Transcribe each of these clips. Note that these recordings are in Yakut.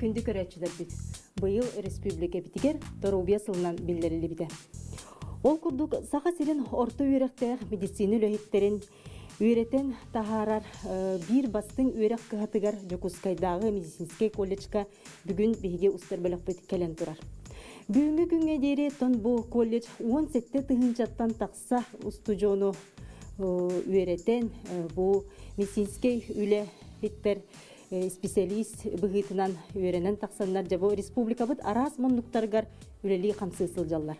Күндү көрөөччүлэрбит, быйыл республикабитигэр Доруобуйа сылынан биллэриллибитэ. Ол курдук Саха сирин орто үөрэхтээх медицина үлэһиттэрин үөрэтэн таһаарар биир бастыҥ үөрэх кыһатыгар Дьокуускайдааҕы медицинскэй колледжка бүгүн биһиги устар бөлөхпүт кэлэн турар. Бүгүҥҥү күҥҥэ диэри тон бу колледж 17 тыһыынчаттан тахса устудьуону үөрэтэн бу медицинскэй үлэһиттэр исписэлиис быһыытынан үөрэнэн тахсаннар дьэ бу республикабыт араас муннуктарыгар үлэлии-хамсыы сылдьаллар.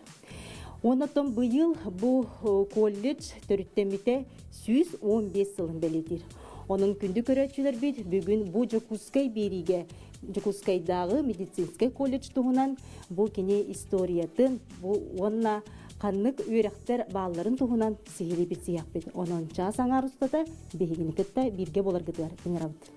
Онон быйыл бу колледж төрүттэммитэ 115 сылын бэлиэтиир. Онон күндү көрөөччүлэрбит бүгүн бу Дьокуускай биэриигэ Дьокуускайдааҕы медицинскэй колледж туһунан бу кини историятын бу уонна ханнык үөрэхтэр баалларын туһунан сиһилии билсиһиэхпит. Онон чаас аҥаар устата биһигини кытта бииргэ буоларгытыгар ыҥырабыт.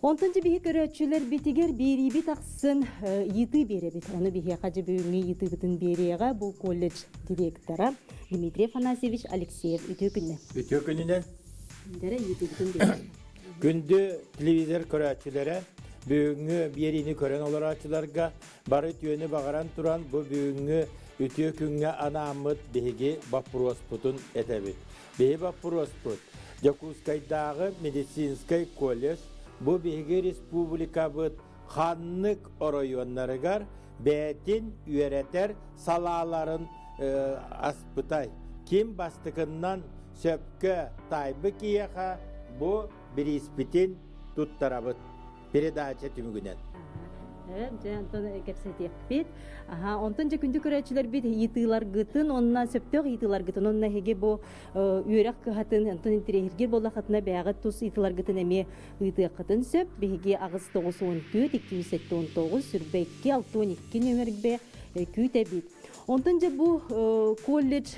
Онтон дьэ биһи көрөөччүлэрбитигэр биэриибит ахсын ыйытыы биэрэбит. Ону биһиэхэ дьэ бүгүҥҥү ыйытыыбытын биэриэҕэ бу колледж директора Дмитрий Афанасьевич Алексеев. Үтүө күнүнэн. Үтүө күнүнэн. Дэрэ ыйытыыбытын биэрэбит. Күндү телевизор көрөөччүлэрэ, бүгүҥҥү биэриини көрөн олорооччуларга бары үтүөнү баҕаран туран бу бүгүҥҥү үтүө күҥҥэ анааммыт биһиги боппуруоспутун этэбит. Биһи боппуруоспут Дьокуускайдааҕы медицинскэй колледж бу биһиги республикабыт ханнык оройуоннарыгар бэйэтин үөрэтэр салааларын аспытай. Ким бастакыннан сөпкө таайбыт киһиэхэ бу бирииспитин туттарабыт. Передача түмүгүнэн. Дьэ, онтон кэпсэтиэхпит. Аха, онтон дьэ күндү көрөөччүлэрбит ыйытыыларгытын, онно сөптөөх ыйытыыларгытын, онно эһиги бу үөрэх кыһатын, онтон интэриэһиргиир буоллаххытына бэйэҕит тус ыйытыыларгытын эмиэ ыытыаххытын сөп. Биһиги 894 279 22 62 нүөмэргэ күүтэбит. Онтон дьэ бу колледж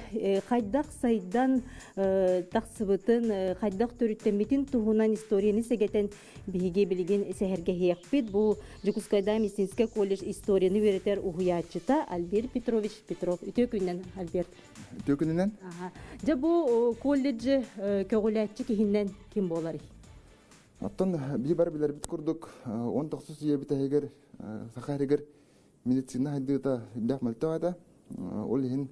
хайдах сайдан тахсыбытын, хайдах төрүттэммитин туһунан историяны сэгэтэн биһиги билигин сэһэргэһиэхпит. Бу Дьокуускайдааҕы медицинскэй колледж историяны үөрэтэр уһуйааччыта Альберт Петрович Петров. Үтүө күнүнэн, Альберт. Үтүө күнүнэн. Дьэ бу колледжы көҕүлээччи киһинэн ким буоларый? Оттон биһи бары билэрбит курдук, 19 үйэ бүтэһигэр Саха сиригэр медицина сайдыыта үрдээх мөлтөх этэ. Ол иһин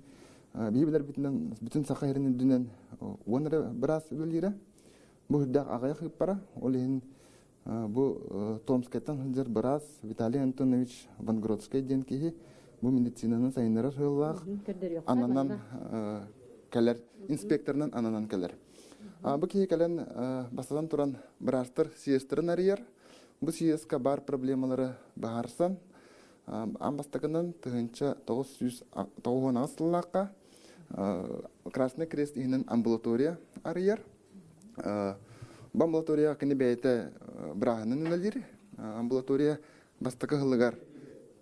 биһи билэрбитинэн бүтүн Саха сирин үрдүнэн уон эрэ быраас үлэлиирэ. Бу үрдээх аҕыйах ыыппара. Ол иһин бу Томскайтан сылдьар быраас Виталий Антонович Вангродскай диэн киһи бу медицинаны сайыннарар сыаллаах ананан кэлэр, инспекторынан ананан кэлэр. Бу киһи кэлэн бастатан туран быраастар съезтэрин арыйар. Бу съезка баар проблемалары быһаарсан, аан бастакынан 1998 сыллаахха Красный Крест иһинэн амбулатория арыйар. Бу амбулаторияҕа кини бэйэтэ бырааһынан үлэлиир. Амбулатория бастакы сылыгар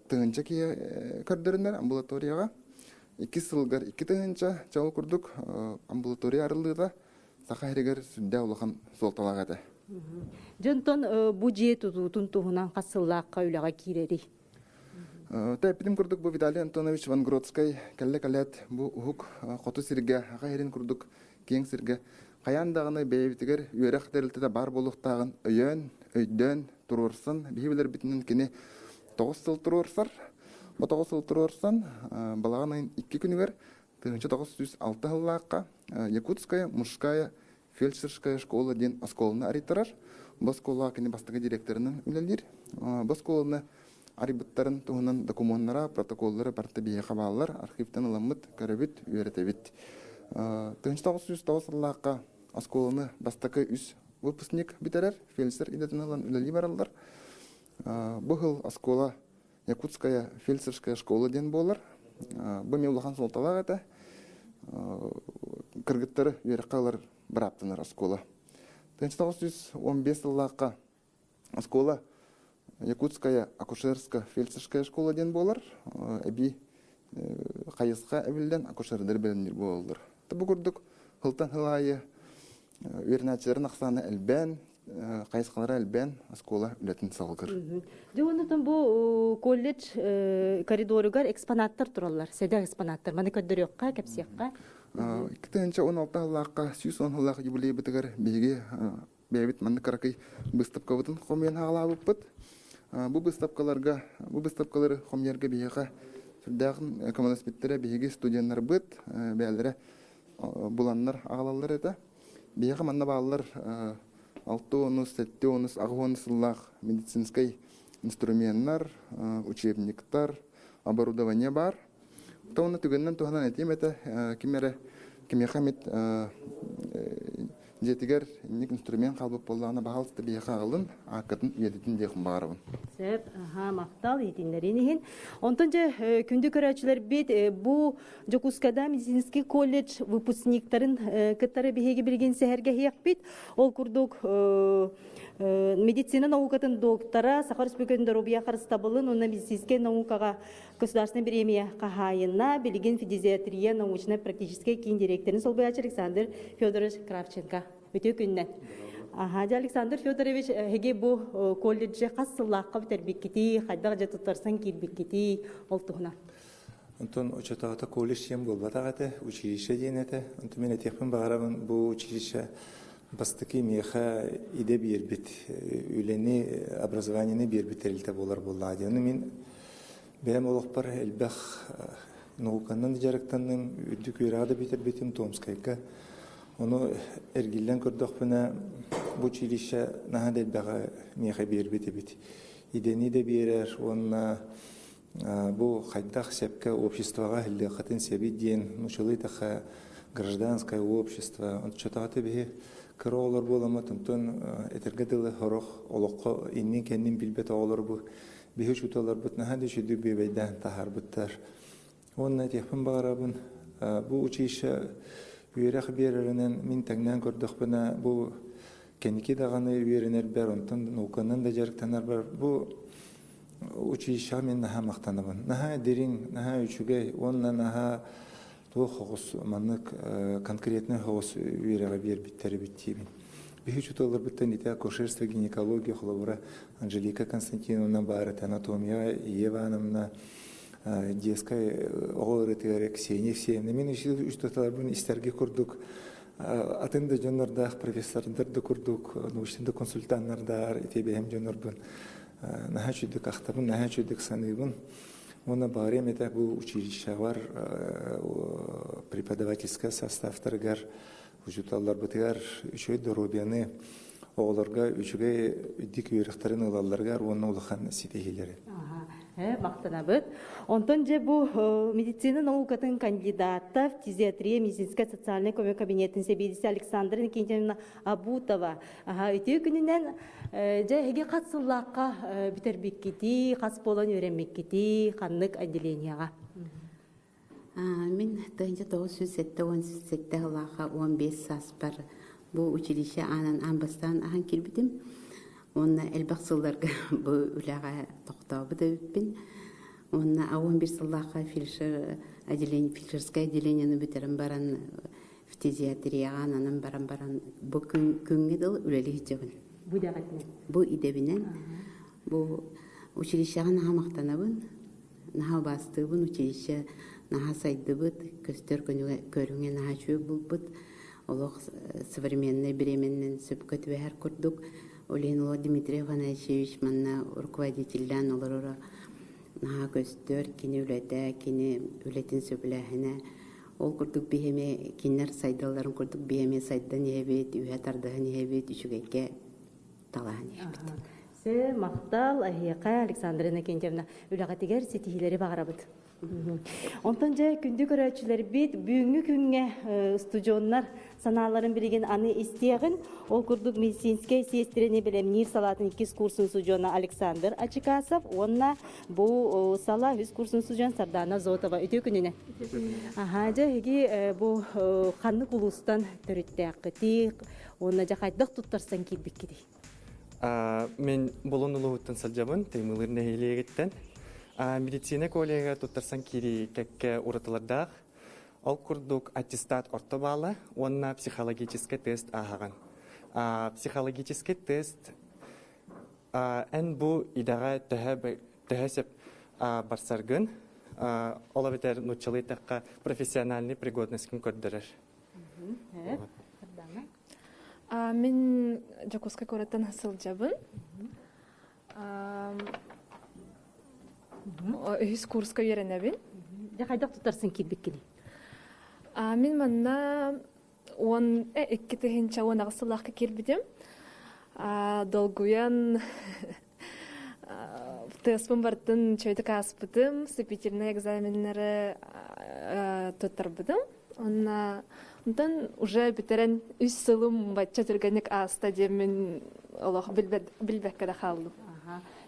тыһыынча киһи көрдөрүнэр амбулаторияҕа. Иккис сылыгар 2 тыһыынча чал курдук амбулатория арыллыыта Саха сиригэр сүрдээх улахан суолталаах этэ. Дьонтон бу дьиэ тутуутун туһунан хас сыллаахха үлэҕэ киирэрий? Тэппитим курдук бу Виталий Антонович Вангродскай кэллэ кэлээт бу уһук хоту сиргэ, Саха сирин курдук киэҥ сиргэ хайаан даҕаны бэйэбитигэр үөрэх тэрилтэтэ баар буолуохтааҕын өйөөн, өйдөөн туруорсан, биһи билэрбитинэн кини 9 сыл туруорсар. Бу 9 сыл туруорсан, балаҕан ыйын 2 күнүгэр 1906 сыллаахха Якутская мужская фельдшерская школа диэн оскуоланы арыйтарар. Бу оскуолаҕа кини бастакы директорынан үлэлиир. Бу оскуоланы арыйбыттарын туһунан докумуоннара, протоколлара барыта биһиэхэ бааллар. Архивтан ыламмыт, көрөбүт, үөрэтэбит. 1909 сыллаахха оскуоланы бастакы үс выпускник бүтэрэр, фельдшер идэтин ылан үлэлии бараллар. Бу сыл оскуола Якутская фельдшерская школа диэн буолар. Бу эмиэ улахан суолталаах этэ. Кыргыттары үөрэххэ ылар бырааптанар оскуола. 1915 сыллаахха оскуола Якутская акушерская фельдшерская школа диэн буолар. Эбии хайысха эбиллэн акушердар бэлэмниир буолаллар. Бу курдук сылтан сыл аайы үөрэнээччилэрин ахсаана элбээн, хайысхалара элбээн оскуола үлэтин салгыр. Дьэ оннотон бу колледж коридоругар экспонаттар тураллар, сэдэх экспонаттар. Маны көрдөрүөххэ, кэпсиэххэ. 2016 сыллаахха 110 сыллаах юбилейбытыгар биһиги бэйэбит маннык кыракый быыстапкабытын хомуйан хаалаабыппыт. Бу быыстапкаларга, бу быыстапкалары хомуйарга биһиэхэ сүрдээх көмөлөспүттэрэ биһиги студеннарбыт бэйэлэрэ буланнар аҕалаллар этэ. Биһиэхэ манна бааллар 6 онус, 7 онус, 8 сыллаах медицинскэй инструменнар, учебниктар, оборудование баар. Уонна түгэнинэн туһанан этиэм этэ, ким эрэ кимиэхэ эмит дьиэтигэр инник инструмент хаалбыт буоллаҕына, баһаалыста биһиэхэ аҕалын, ааккытын үйэтитин диэхпин баҕарабын. Сөп, аха, махтал иһитиннэриин иһин. Онтон дьэ, күндү көрөөччүлэрбит, бу Дьокуускайда медицинский колледж выпускниктарын кыттары биһиги билигин сэһэргэһиэхпит. Ол курдук медицина наукатын доктора, Саха Республикатын доруобуйа харыстабылын уонна медицинскэй наукаҕа Государственная премия хаһаайына, билигин фтизиатрия научно-практическай киин директорын солбуйааччы Александр Федорович Кравченко. Үтүө күннэн. Аха, дьэ Александр Федорович, эһиги бу колледжы хас сыллаахха бүтэрбиккитий, хайдах дьэ туттарсан киирбиккитий, ол туһунан. Онтон оччотооҕута колледж диэн буолбатах этэ, училище диэн этэ. Онтон мин этиэхпин баҕарабын, бу училище бастакы миэхэ идэ биэрбит, үлэни, образованиены биэрбит тэрилтэ буолар буоллаҕа дии. Ону мин бэйэм олохпор элбэх науканан дьарыктанным, үрдүк үөрэҕи да бүтэрбитим Томскайга. Ону эргиллэн көрдөхпүнэ, бу училище наһаа да элбэҕи миэхэ биэрбит эбит. Идэни да биэрэр уонна бу хайдах сөпкө обществоҕа иһиллиэххитин сөбүй диэн нууччалыы эттэххэ гражданское общество оччотоҕо биһи кыра оҕолор буоламмыт онтон этэргэ дылы сорох олоххо иннин-кэннин билбэт оҕолор бу биһи учууталларбыт наһаа да үчүгэй бүөбэйдээн таһаарбыттар уонна этиэхпин баҕарабын бу училище үөрэх биэрэринэн мин тэҥнээн көрдөхпүнэ бу кэнники даҕаны үөрэнэрбэр онтон науканан да дьарыктанарбар бу училищеҕа мин наһаа махтанабын. Наһаа дириҥ, наһаа үчүгэй уонна наһаа туох оҕус маннык конкретнай оҕус үөрэҕи биэрбиттэр эбит диибин. Биһи учууталларбыттан ити акушерство, гинекология холобура Анжелика Константиновна баар этэ, анатомия Ева Ивановна, детскай оҕо ырытыгар Ксения Евсеевна. Мин учууталларбын истэргэ курдук атын да дьоннордоох профессордар да курдук научный да консультаннардаах ити бэйэм дьоннорбун наһаа үчүгдүк ахтабын, наһаа үчүгдүк саныыбын. Уонна баарыам этэ бу училищебар преподавательскай составтарыгар учууталларбытыгар үчүгэй доруобуйаны оҕолорго үчүгэй үрдүк үөрэхтэрин ылалларыгар уонна улахан ситиһиилэри. Махтанабыт. Онтон дьэ бу медицина наукатын кандидата, фтизиатрия медицинскэй социальнай көмө кабинетын сэбиэдиссэ Александра Никитична Абутова Үтүө күнүнэн дьэ эһиги хас сыллаахха бүтэрбиккитий, хас буолан үөрэммиккитий, ханнык отделениеҕа? Мин 1977 сыллаахха 15 сааспар бу училище аанын аан бастаан аһан киирбитим. Уонна элбэх сылларга бу үлэҕэ тохтообут эбиппин. Уонна 11 сыллаахха фельдшер отделение, фельдшерское отделениены бүтэрэн баран фтизиатрияҕа ананан баран баран бу күн күҥҥэ дылы үлэлии сылдьабын. Бу идэҕитинэн? Бу идэбинэн. Бу училищеҕа наһаа махтанабын, наһаа убаастыыбын, училище наһаа сайдыбыт, көстөр көрүҥэ наһаа үчүгэй булбут, олох современнай бириэмэннэн сөпкө түбэһэр курдук. Ол иһин олох Дмитрий Афанасьевич манна руководителлээн олороро наһаа көстөр, кини үлэтэ, кини үлэтин сөбүлээһинэ Ол курдук биһиэми кинилэр сайдалларын курдук биһиэми сайдан иһэбит, үһэ тардыһан иһэбит, үчүгэйгэ талаһан иһэбит. Сэ махтал эһиэхэ Александра Иннокентьевна үлэҕитигэр ситиһиилэри баҕарабыт. Онтон дьэ күндү көрөөччүлэрбит бүгүҥҥү күҥҥэ устудьуоннар санааларын билигин аны истиэҕин. Ол курдук медицинскэй сиэстирэни бэлэмниир салаатын иккис курсун судьуона Александр Ачикасов уонна бу сала үс курсун судьуон Сардана Зотова. Үтүө күнүнэн. Аха, дьэ эһиги бу ханнык улуустан төрүттээххитий уонна дьэ хайдах туттарсан киирбиккитий? Мен Булун улууһуттан сылдьабын, Тыймылыыр нэһилиэгиттэн. Медицина коллега туттарсан киирии кэккэ уратылардаах. Ол курдук аттестат орто баала уонна психологическай тест ааһаҕын. Психологическай тест эн бу идэҕэ төһө сөп барсаргын, Ол эбэтэр нууччалыы эттэххэ профессиональный пригодность көрдөрөр. Мин Дьокуускай куораттан сылдьабын. Үһүс курска үөрэнэбин. Дьэ хайдах тутарсын киирбиккиний? Мин манна 12 2018 сыллаахха киирбитим. Долгуйан тыаспын бартын чөйдүк ааспытым, вступительный экзаменнары туттарбытым. Онна онтон уже бүтэрэн үс сылым бачча түргэнник ааста диэммин олох билбэккэ да хааллым.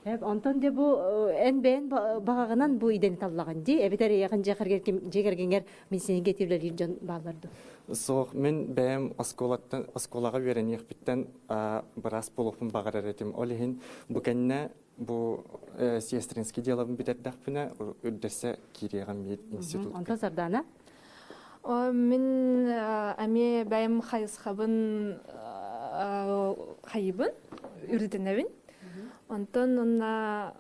Онтон де бу эн бэйэн баҕаҕынан бу идэни таллаҕын дии эбэтэр эйэҕин дьиэ кэргэҥҥэр медицинэгэ үлэлиир дьон бааллар дуо? Суох, мин бэйэм оскуолаттан оскуолаҕа үөрэниэхпиттэн быраас буолуохпун баҕарар этим. Ол иһин бу кэннэ бу сестринский делобын бүтэрдэхпинэ үрдэссе киириэҕим биир институтка. Онтон Сардана? Мин эмиэ бэйэм хайысхабын хайыбын, үрдүтэнэбин. Онтон онна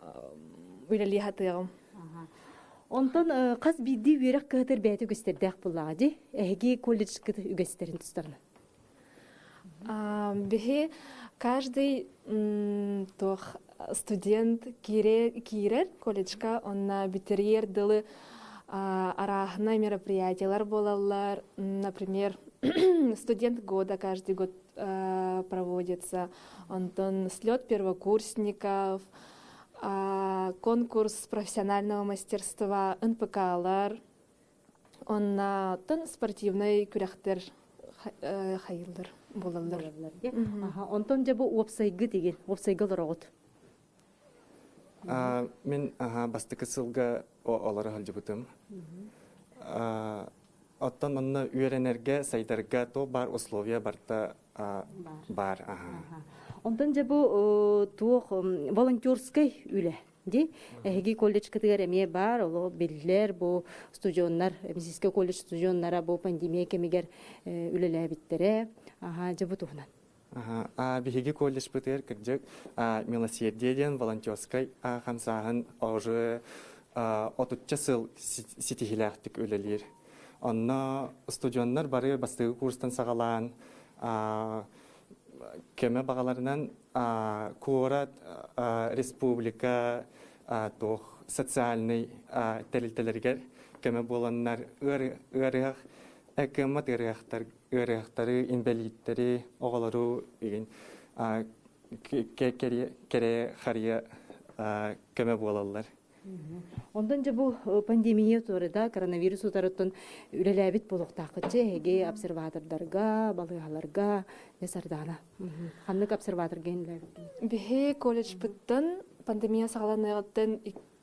үлэлии хатыаҕым. Онтон хас биирдии үөрэх кыһатыр бэйэтэ үгэстэрдээх буоллаҕа дии. Эһиги колледжкыт үгэстэрин тустарынан. Биһи каждый туох студент киирэр колледжка, онно бүтэриэр дылы арааһынай мероприятиялар буолаллар. Например, студент года каждый год проводится. Онтон слет первокурсников, конкурс профессионального мастерства, НПК-лар, оннотон спортивнай күрэхтэр хайыллар буолаллар. Онтон дьэ бу уопсайгы тигин, уопсайга олороҕут? Мин бастакы сылга олоро сылдьыбытым. Оттон онно үөрэнэргэ, сайдарга туох баар условия барыта баар. Онтон дьэ бу туох волонтерскай үлэ ди эһиги колледжкытыгар эмиэ баар оло биллэр бу студеннар медицинскэй колледж студеннара бу пандемия кэмигэр үлэлээбиттэрэ аха дьэ бу туһунан Биһиги колледжпытыгар кырдьык милосердие диэн волонтерскай хамсааһын уже отучча сыл ситиһиилээхтик үлэлиир. Онно студеннар бары бастакы курстан саҕалаан көмө баҕаларынан куорат, республика туох социальнай тэрилтэлэригэр көмө буоланнар ыарыһах кыаммат ыарыһахтар ыарыһахтары, инбэлииттэри, оҕолору игин кэрэ харыйа көмө буолаллар. Онтон дьэ бу пандемия туорада коронавирус утарыттан үлэлээбит буолуохтааххытчы эһиги обсерватордарга, балыыһаларга дьэ Сардаана ханнык обсерваторга үлэлээбиккин? Биһи колледжпыттан пандемия саҕаланыаҕыттан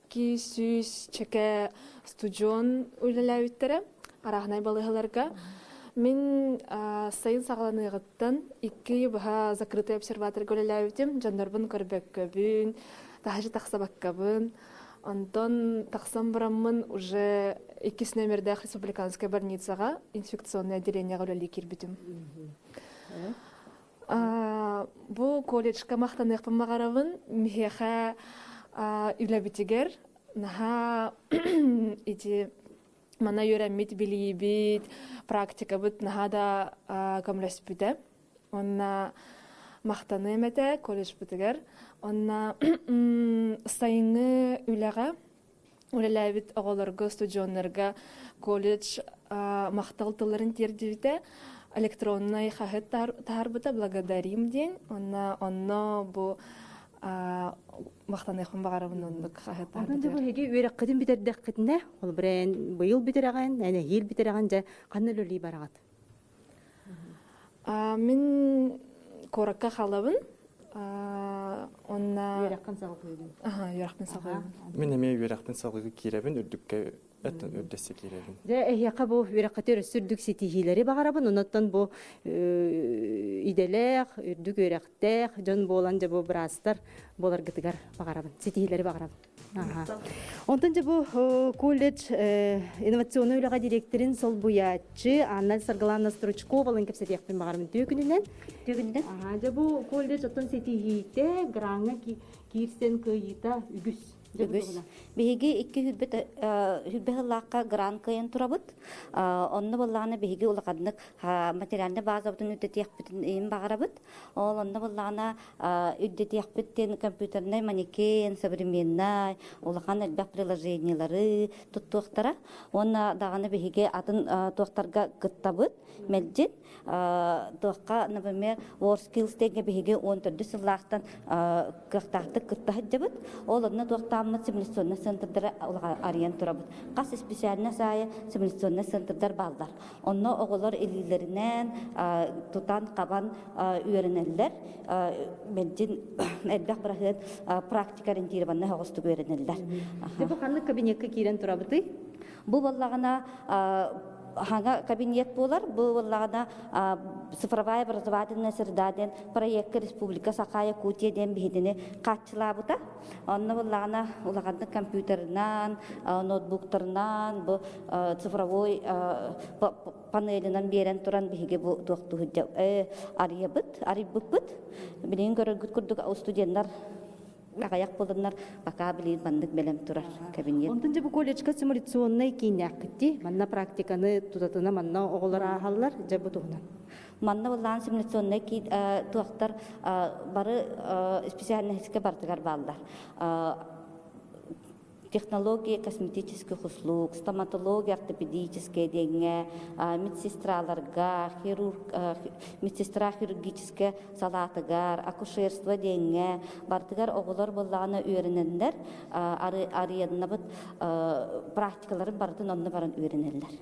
200 чэкэ студион үлэлээбиттэрэ арааһынай балыыһаларга. Мин сайын саҕаланыаҕыттан икки быһа закрытый обсерваторга үлэлээбитим. Дьоннорбун көрбөккөбүн, таһырдьа тахсабаккабын. Онтон тахсан бараммын уже иккис номердаах республиканскай больницаҕа инфекционное отделениеҕа үлэлии киирбитим. Бу колледжка махтаныахпын баҕарабын. Миһиэхэ үлэбитигэр наһаа ити мана үөрэммит билиибит, практикабыт наһаа да көмөлөспүтэ. Онна махтаныам этэ колледжпытыгар. Онна сайыҥҥы үлэҕэ үлэлээбит оҕолорго, студеннарга колледж махтал тылларын тиэрдибитэ. Электроннай хаһыат таһаарбыта «Благодарим» диэн. Онно онно бу махтаныахпын баҕарабын оннук хаһыат Онон дьэ бу эһиги үөрэххитин бүтэрдэххитинэ, ол брээн быйыл бүтэрэҕин, эн эһиил бүтэрэҕин дьэ ханна үлэлии бараҕыт? Мин куоракка хаалабын. Онно Үөрэххин салҕыыгын. Аха, үөрэхпин салҕыыбын. Мин эмиэ үөрэхпин салҕыы киирэбин, үрдүккэ өттүн үрдэссе киирэбин. Дьэ, эһиэхэ бу үөрэххитигэр өссө үрдүк ситиһиилэри баҕарабын. Онон бу идэлээх, үрдүк үөрэхтээх дьон буолан дьэ бу быраастар буоларгытыгар баҕарабын. Ситиһиилэри баҕарабын. Онтон дьэ бу колледж инновационнай үлэҕэ дириэктэрин солбуйааччы Анна Саргылана Стручковалын кэпсэтиэхпин баҕарабын түө күнүнэн. Түө күнүнэн. Дьэ бу колледж оттон ситиһиитэ, граҥҥа киирсэн кыайыыта үгүс. Үгүс. Биһиги икки хүрбэ сыллаахха грант кыайан турабыт. Онно буоллаҕына биһиги улаханнык материальнай базабытын үрдэтиэхпитин иһин баҕарабыт. Ол онно буоллаҕына үрдэтиэхпит диэн компьютернай манекен, современнай, улахан элбэх приложениелары туттуохтара. Уонна даҕаны биһиги атын туохтарга кыттабыт. Мэлдьи туохха, например, WorldSkills диэҥҥэ биһиги 14 сыллаахтан кыахтаахтык кытта сылдьабыт. Ол онно туохтааммыт симуляционнай центрдары арыйан турабыт. Хас специальность аайы симуляционнай центрдар бааллар. Онно оҕолор илиилэринэн тутан-хабан үөрэнэллэр. Мэлдьин элбэх быраһыан практика ориентированнай оҕустук үөрэнэллэр. Бу ханнык кабинекка киирэн турабытый? Бу буоллаҕына хаҥа кабинет буолар. Бу буоллаҕына цифровая образовательная среда диэн проекка Республика Саха Якутия диэн биһигини хааччылаабыта. Онно буоллаҕына улаханнык компьютерынан, ноутбуктарынан, бу цифровой панелинан биэрэн туран биһиги бу туохтуу арыйабыт, арыйбыппыт. Билигин көрөргүт курдук студеннар аҕыйах буоланнар пока билигин маннык бэлэм турар кабинет. Онтон дьэ бу колледжка симуляционнай кииннээххит дии. Манна практиканы тутатына манна оҕолор ааһаллар дьэ бу туһунан. Манна былаан симуляционнай киин туохтар бары специальностька барытыгар бааллар. Технология косметических услуг, стоматология ортопедическая диэҥҥэ, медсестраларга, хирург, медсестра хирургическая салаатыгар, акушерство диэҥҥэ барытыгар оҕолор буоллаҕына үөрэнэннэр, арыйаннабыт практикаларын барытын онно баран үөрэнэллэр.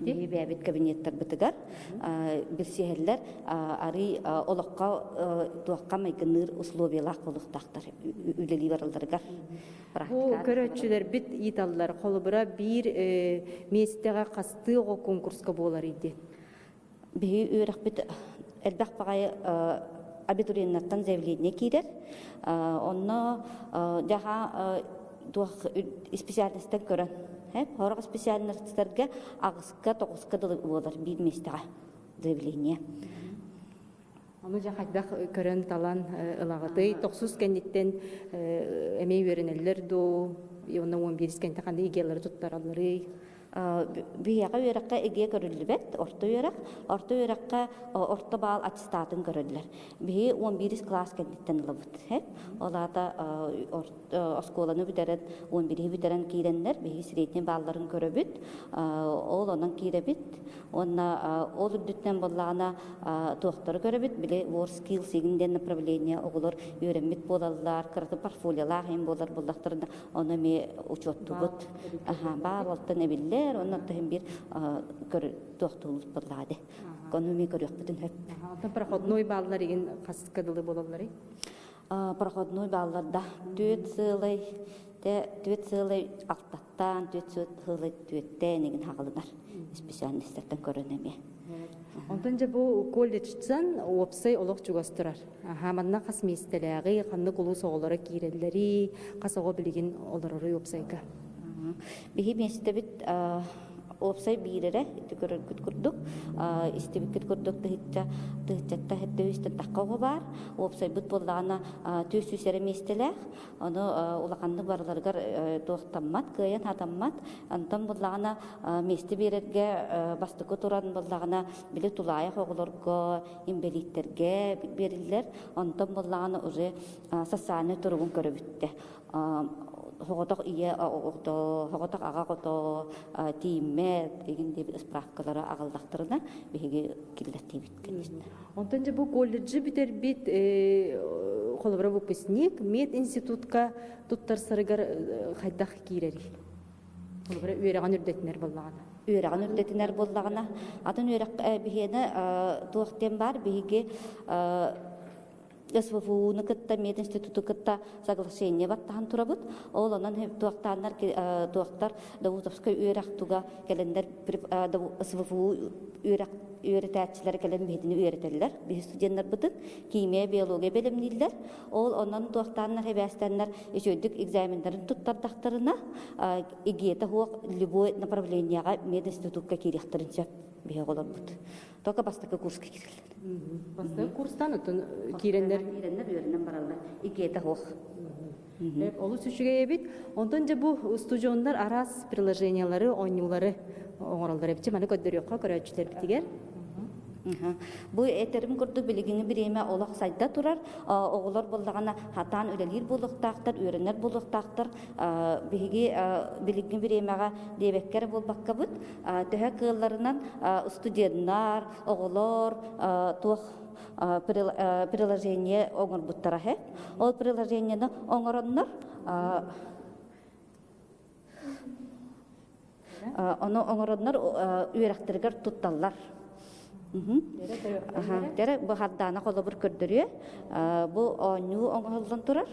Биһиги бэйэбит кабинеттарбытыгар билсиһэллэр, арый олоххо туохха майгынныыр условиялаах буолуохтаахтар үлэлии баралларыгар. Бу көрөөччүлэрбит ыйыталлар, холобура биир миэстэҕэ хастыы оҕо конкурска буоларый диэн. Биһиги үөрэхпит элбэх баҕайы абитуриеннартан заявление киирэр. Онно дьаһаа туох специальностан көрөн, сорох специальностарга аҕыска, тоҕуска дылы буолар биир миэстэҕэ заявление. Ону дьэ хайдах көрөн талан ылаҕытый? Тохсус кэнниттэн эмиэ үөрэнэллэр дуу? Уонна уон биирис кэнтэ ханнык ИГЭ-лары туттаралларый? Биһиэхэ үөрэххэ ИГЭ көрүллүбэт, орто үөрэх. Орто үөрэххэ орто баал аттестатын көрөллөр. Биһи 11 кылаас кэнниттэн ылабыт. Ол аата оскуоланы бүтэрэн, 11-и бүтэрэн киирэннэр, биһиги средний баалларын көрөбүт. Ол онон киирэбит. Уонна ол үрдүттэн буоллаҕына туохтары көрөбүт, били War Skills игин диэн направление оҕолор үөрэммит буолаллар, кыраты портфолиолаах иһин буолар буоллахтарына, ону эмиэ учуоттуубут. Баа буолтан эбиллэр, онно иһин биир туохтуулут буоллаҕа дии. Ону эмиэ көрүөхпүтүн сөп. Оттон проходной бааллар игин хаска дылы буолалларый? Проходной бааллар да түөрт сыалай түөрт сыалай алтаттаан, түөрт сыалай түөрттээн игин хаҕылынар специальностартан көрөн эмиэ. Онтон дьэ бу колледжтан уопсай олох чугас турар. Аха, манна хас миэстэлээҕий, ханнык улуус оҕолоро киирэллэрий, хас оҕо билигин олороруй уопсайга? Биһи миэстэбит уопсай биир эрэ ити көрөргүт курдук истибиккит курдук тыһычча тыһыччатта хэттэ тахха оҕо баар уопсайбыт буоллаҕына 400 эрэ миэстэлээх ону улаханнык барыларыгар туохтаммат кыайан хатаммат онтон буоллаҕына миэстэ биэрэргэ бастакы туран буоллаҕына били тулаайах оҕолорго инбэлииттэргэ биэриллэр онтон буоллаҕына уже социальнай туругун көрөбүттэ соҕотох ийэ оҕото, соҕотох аҕа оҕото тиийиммэт игин диэбит справкалары аҕаллахтарына биһиги киллэртиибит конечно. Онтон дьэ бу колледжы бүтэрбит холобура выпускник мединститутка туттарсарыгар хайдах киирэрий? Холобура үөрэҕин үрдэтинэр буоллаҕына. Үөрэҕин үрдэтинэр буоллаҕына, атын үөрэх биһиэнэ туох диэн баар биһиги СВФУ-ну кытта, мединституту кытта соглашение баттаһан турабыт. Ол онон туохтааннар туохтар Давутовскай үөрэх туга кэлэннэр СВФУ үөрэх үөрэтээччилэр кэлэн биһитини үөрэтэллэр. Биһи студеннарбытын химия, биология бэлэмнииллэр. Ол онон туохтааннар хэбээстэннэр үчүгэйдик экзаменнарын туттардахтарына ИГЭ-тэ суох любой направлениеҕа мединститутка киириэхтэрин сөп биһи оҕолорбут. Только бастакы курска киирэллэр. Бастакы курстан оттон киирэннэр киирэннэр үөрэнэн бараллар. Икиэтэ суох. Олус үчүгэй эбит. Онтон дьэ бу устудьуоннар араас приложениялары, оонньуулары оҥороллор эбит. Маны көрдөрүөххэ көрөөччүлэрбитигэр. Бу этерим курдук билигиҥи бириэмэ олох сайда турар. Оҕолор буоллаҕына хатаан үлэлиир буолуохтаахтар, үөрэнэр буолуохтаахтар. Биһиги билиҥҥи бириэмэҕэ диэбэккэ эрэ буолбаккабыт, төһө кыалларынан студеннар, оҕолор туох приложение оҥорбуттара һэ. Ол приложениены оҥороннор ону оҥороннор үөрэхтэригэр тутталлар. Дэрэ бу хардаана холобур көрдөрүө. Бу оонньуу оҥоһуллан турар.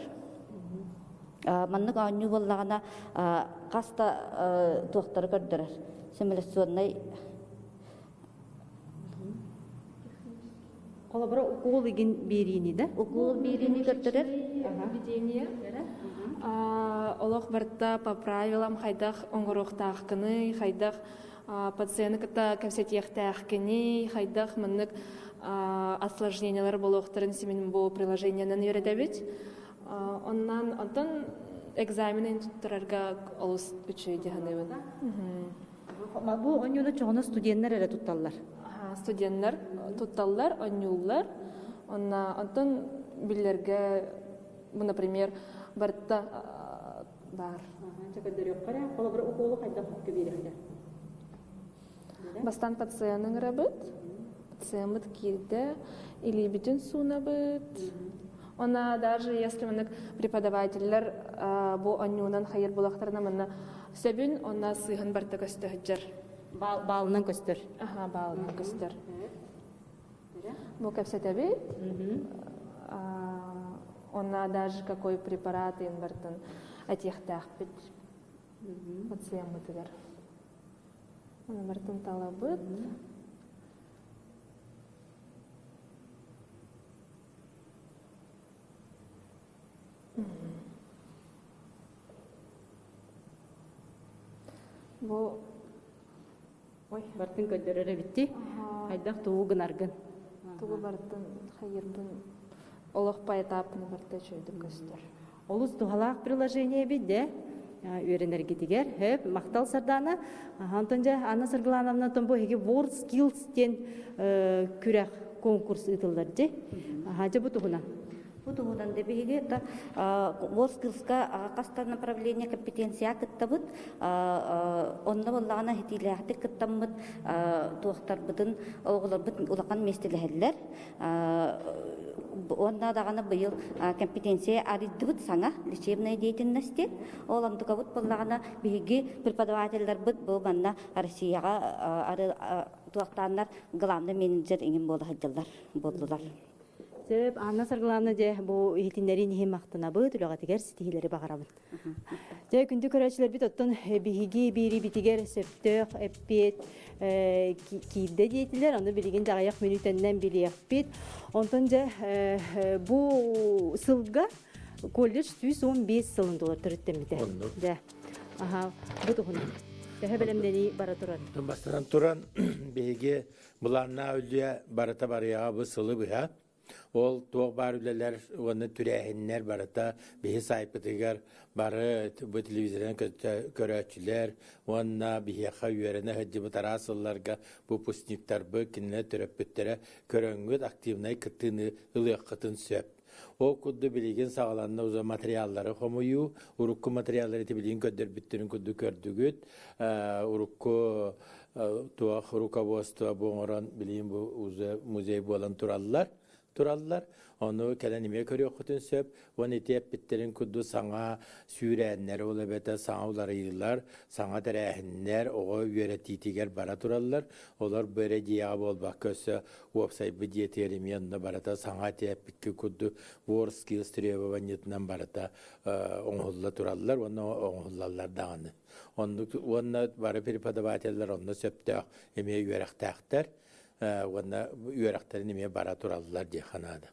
Маннык оонньуу буоллаҕына хас да туохтары көрдөрөр. Симуляционнай Холобура, укуол игин биэриини да? Укуол биэриини көрдөрөр. Видение. Олох барыта по правилам хайдах оҥоруохтаахкыный, хайдах пациены кытта кэпсэтиэхтээхкиний, хайдах маннык осложнениялар буолуохтарын симин бу приложениенан үөрэтэбит. Оннан онтон экзаменын туттарарга олус үчүгэй дии саныыбын. Бу оонньууну чоҕуна студеннар эрэ тутталлар. Студеннар тутталлар, оонньууллар. Онна онтон биллэргэ, бу, например, барыта баар. Көрдөрүөххэ холобур укуолу хайдах биэриэхтэр? Бастаан пациены ыҥырабыт. Пациеммыт киирдэ, илиибитин суунабыт. Она даже если маннык преподавателлэр бу оонньуунан хайыр булахтарына манна сөбүн онно сыыһын барыта көстө сылдьар. Баалынан көстөр. Аха, баалынан көстөр. Бу кэпсэтэбит. Онно даже какой препарат иин бартын этиэхтээхпит пациеммытыгар. Оны бартын талабыт. Бу Ой, бартын көрдөрөр эбитти. Хайдах тугу гынаргын? Тугу бартын хайырбын олох поэтапны барта үчүгүйдүк көстөр. Олус туһалаах приложение эбит де үөрэнэргитигэр. Хөп, махтал Сардаана. Антон дьэ Анна Саргылановна бу эһиги World Skills диэн күрэх конкурс ыытыллар дьэ. Аха, дьэ бу туһунан. Бу туһунан да биһиги это WorldSkills-ка хас направление компетенция кыттабыт. Онно буоллаҕына хитиилээхтик кыттаммыт туохтарбытын оҕолорбут улахан миэстэлэһэллэр. Уонна даҕаны быйыл компетенция арыйдыбыт саҥа лечебная деятельности. Ол онтукабыт буоллаҕына биһиги преподавателлэрбит бу манна Россияҕа туохтааннар главный менеджер иҥин буола сылдьаллар буоллулар. Сөп, Анна Саргылаана дьэ бу иһитиннэриин иһин махтанабыт, үлэҕитигэр ситиһиилэри баҕарабын. Дьэ, күндү көрөөччүлэрбит, оттон биһиги биэриибитигэр сөптөөх эппиэт киирдэ диэтилэр, ону билигин дьаҕайах мүнүүтэннэн билиэхпит. Онтон дьэ, бу сылга колледж 115 сылын туолар төрүттэммитэ. Дьэ, аха, бу туһунан. Төһө бэлэмнэнии бара турар? Бастатан туран, биһиги Былааннаах үлэ барыта барыаҕа бу сылы быһа. Ол туох баар үлэлэр уонна түрээһиннэр барыта биһи саайпытыгар бары бу телевизорынан көрөөччүлэр уонна биһиэхэ үөрэнэ сылдьыбыт араас сылларга выпускниктарбыт, кинилэр төрөппүттэрэ көрөҥҥүт активнай кыттыыны ылыаххытын сөп. Ол курдук билигин саҕаланна уже материаллары хомуйуу, урукку материаллары ити билигин көрдөрбүттэрин курдук көрдүгүт. Урукку туох руководство бу оҥорон билигин бу уже музей буолан тураллар тураллар. Ону кэлэн эмиэ көрүөххүтүн сөп. Уон ити эппиттэрин курдук саҥа сүүрээннэр, ол эбэтэр саҥа уларыйыылар, саҥа тэрээһиннэр оҕо үөрэтиитигэр бара тураллар. Олор бу эрэ дьиэҕэ буолбакка өссө уопсайбыт дьиэтигэр эмиэ онно барыта саҥа эппикки курдук World Skills требованиетынан барыта оҥоһулла тураллар уонна оҥоһуллаллар даҕаны. Оннук уонна бары преподавателлэр онно сөптөөх эмиэ үөрэхтээхтэр уонна үөрэхтэрин эмиэ бара тураллар диэххэ наада.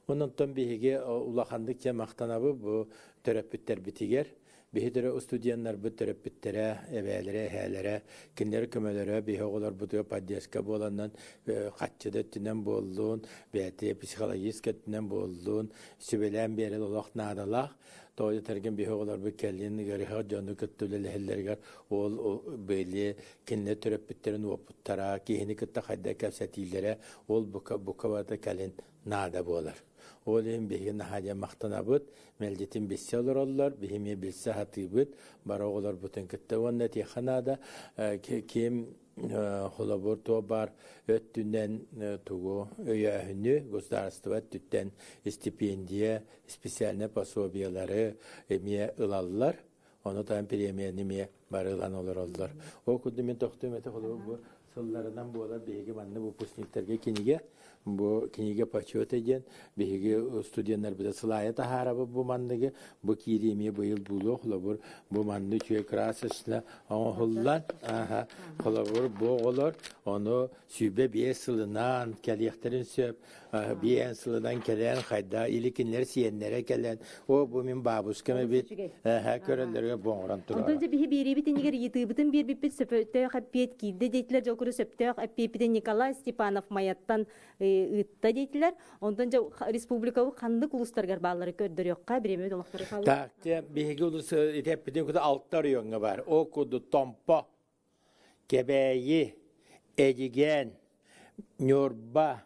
Онон биһиги улаханнык дьэ махтанабыт бу төрөппүттэрбитигэр Биһи төрө студеннарбыт төрөппүттэрэ, эбээлэрэ, эһээлэрэ, кинилэр көмөлөрө биһи оҕолорбутугар поддержка буоланнан хаччы да өттүнэн буоллун, бэйэтэ психологическай өттүнэн буоллун, сүбэлээн биэрэр олох наадалаах. Тоҕо этэргин биһи оҕолорбут кэлин ыарыһах дьону кытта үлэлэһэллэригэр ол били кинилэр төрөппүттэрин уопуттара, киһини кытта хайдах кэпсэтиилэрэ ол бука бука барыта кэлин наада буолар. Ол иһин биһиги наһаа диэн махтанабыт, мэлдьитин билсэ олороллор, биһи эмиэ билсэ сатыыбыт, бары оҕолорбутун кытта уонна этиэххэ наада, ким холобур туох баар өттүнэн тугу өйөөһүнү государство өттүттэн стипендия, специальнай пособиелары эмиэ ылаллар. Ону таһынан премияны эмиэ бары ылан олороллор. Ол курдук мин тохтуом этэ холобур бу сылларынан буолар биһиги манна выпускниктарга кинигэ бу кинигэ почета диэн биһиги студеннарбыта сылаайа таһаарабыт бу манныгы бу киирии эмиэ быйыл буолуо холобур бу манны үчүгэй красочно оҥоһуллан холобур бу оҕолор ону 25 сылынан кэлиэхтэрин сөп биэн сылынан кэлэн хайда или кинилэр сиэннэрэ кэлэн о бу мин бабушкам эбит көрөллөргө бу оҥорон турар Онтон дьэ биһи биэриибит иннигэр ыйытыыбытын биэрбиппит сөптөөх эппиэт киирдэ диэтилэр дьэ сөптөөх эппиэппитин Николай Степанов Майаттан ыытта диэтилэр онтон дьэ республикабыт ханнык улуустарыгар бааллары көрдөрүөххэ бириэмэбит олохтору хаалла Так, те биһиги улус итеппитин куда алта райоҥҥа бар. О куду Томпо, Кэбээйи, Эдьигээн, Ньурба,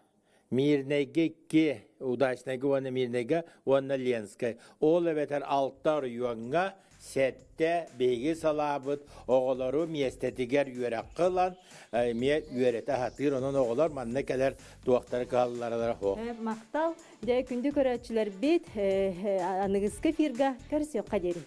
Мирнэйгэ икки, Удачнайга уонна Мирнэйгэ уонна Ленскэй. Ол эбэтэр алта оройуоҥҥа сэттэ биһиги салаабыт оҕолору миэстэтигэр үөрэххэ ылан эмиэ үөрэтэ сатыыр. Онон оҕолор манна кэлэр туохтара кыһалларалара суох. Махтал. Дьэ, күндү көрөөччүлэрбит, аныгыскы эфирга көрсүөххэ диэри.